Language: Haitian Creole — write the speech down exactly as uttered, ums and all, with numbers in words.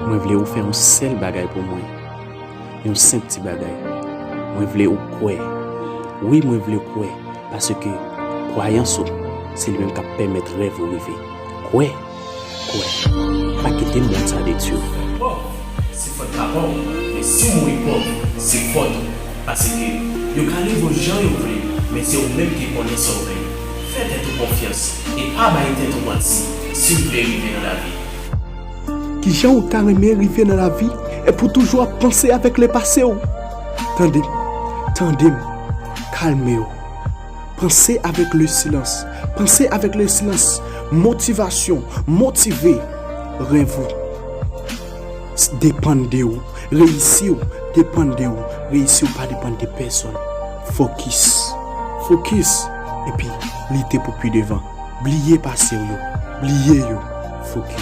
Mwen vle ou fè yon sèl bagay pou mwen. Yon senp ti bagay. Mwen vle ou kwè. Wi, mwen vle kwè. Paske kwayans ou, se li menm k ap pèmèt rèv ou rive. Kwè. Kwè. Pa kite mond sa detwi w. Pòv, se fòt pa pa w. Men si w mouri pòv, se fòt ou. Paske yo ka leve w jan yo vle, men se ou menm ki konnen sa w vle. Fè tèt ou konfyans e pa bay tèt ou manti si w vle rive nan lavi. Kijan ou ta renmen rive nan lavi epi w toujou ap panse avèk lepase w? Tande m, tande m, kalme w. Panse avèk le silans. Panse avèk le silans. Motivasyon, motive, rèv ou depann de ou. Reyisi w depann de ou. Reyisi w pa depann de pèsonn. Fokis. Fokis. Epi lite pou pi devan. Bliye pase w yo. Bliye yo. Fokis.